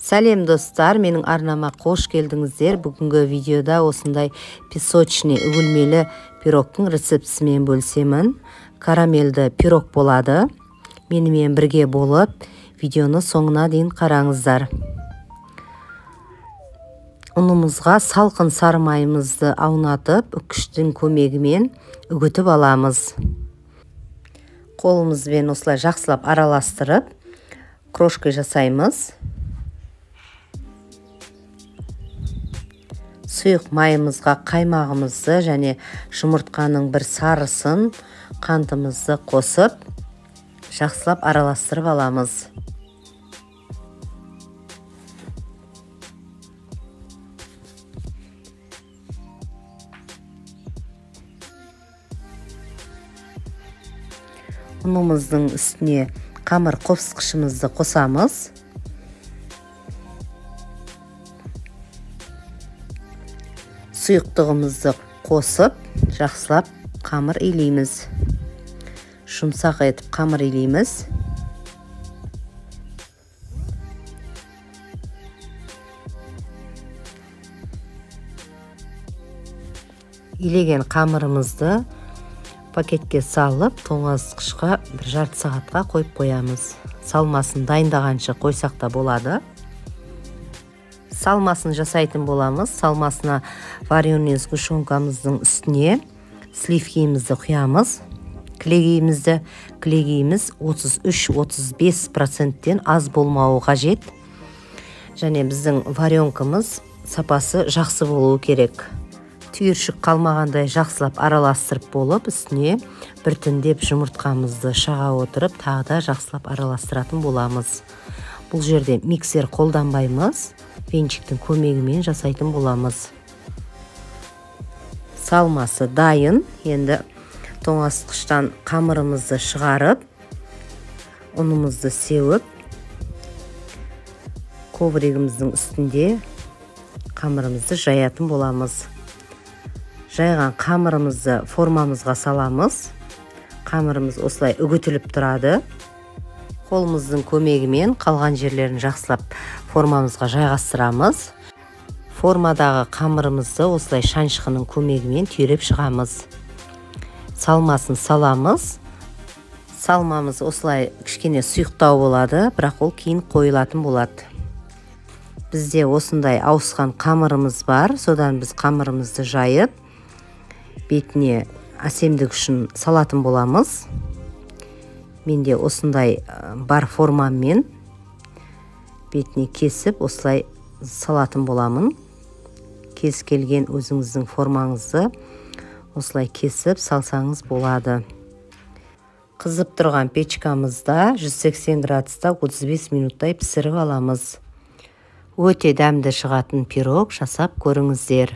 Сәлем достар, менің арнама қош келдіңіздер. Бүгінгі видеода осындай песочный үгілмелі пирогтың рецептісімен бөлісемін. Карамельді пирог болады. Менімен бірге болып, видеоны соңына дейін қараңыздар. Ұнымызға салқын сары майымызды аунатып, үккіштің көмегімен үгітіп аламыз. Қолымызбен осылай жақсылап араластырып, крошка жасаймыз. Сұйық майымызға қаймағымызды және жұмыртқаның бір сарысын, қантымызды қосып, жақсылап араластырып аламыз. Ұнымыздың үстіне қамыр қопсытқышымызды қосамыз. Сұйықтығымызды қосып, жақсылап қамыр илейміз. Жұмсақ етіп қамыр илейміз. Илеген қамырымызды пакетке салып, тоңазытқышқа бір жарты сағатқа қойып қоямыз. Салмасын дайындағанша қойсақ та болады. Салмасын жасайтын боламыз. Салмасына вареный сгущенкамыздың үстіне сливкимізді құямыз. Кілегейімізді, кілегейіміз 33-35%-тен аз болмауы қажет. Және біздің варенкамыз сапасы жақсы болуы керек. Түйіршік қалмағандай жақсылап араластырып болып, үстіне біртіндеп жұмыртқамызды шаға отырып, тағы да жақсылап араластыратын боламыз. Бұл жерде миксер қолданбаймыз, венчиктің көмегімен жасайтын боламыз. Салмасы дайын. Енді тоңазытқыштан қамырымызды шығарып, ұнымызды сеуіп, ковригіміздің үстінде қамырымызды жаятын боламыз. Жайған қамырымызды формамызға саламыз. Қамырымыз осылай үгітіліп тұрады. Қолымыздың көмегімен қалған жерлерін жақсылап формамызға жайғастырамыз. Формадағы қамырымызды осылай шаншқының көмегімен түйреп шығамыз. Салмасын саламыз. Салмамыз осылай кішкене сұйықтау болады, бірақ ол кейін қойылатын болады. Бізде осындай ауысқан қамырымыз бар. Содан біз қамырымызды жайып, бетіне әсемдік үшін салатын боламыз. Менде осындай бар формаммен бетіне кесіп осылай салатын боламын. Кез келген өзіңіздің формаңызды осылай кесіп салсаңыз болады. Қызып тұрған печкамызда 180 градуста 35 минуттай пісіріп аламыз. Өте дәмді шығатын пирог жасап көріңіздер.